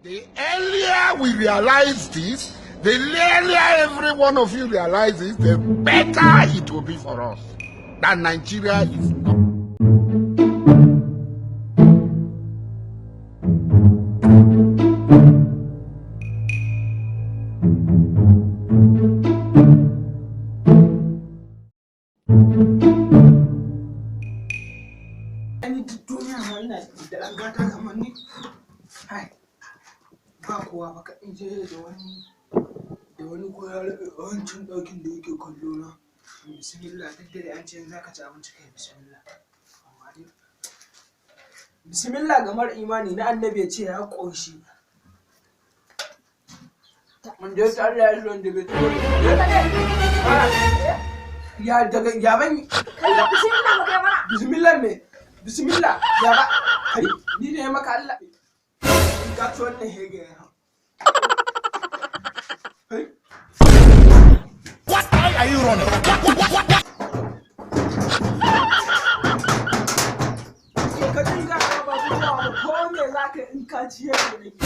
The earlier we realize this, the earlier every one of you realizes, the better it will be for us. That Nigeria is not. Ani duk duniya ma ina da ɗan gata kamar ni. Hai, ba kowa ba ka in je da wani ko ya rabe wancan ɗakin da yake kallo na. Bismillah, duk da dai an ce in za ka ci abinci kai bismillah. Amma dai bismillah ga mara imani na Annabi ya ce ya ƙoshi. Mun je ta Allah ya shi wanda bai ci. Ya daga ya ban. Bismillah mu kai mana. Bismillah me? Bismillah ya ba kai ni ne maka Allah. In ka ci wannan hege ya. Kai. What are you running? What? Ka dinga ba ba ba ko me za ka in ka ci yadda nake.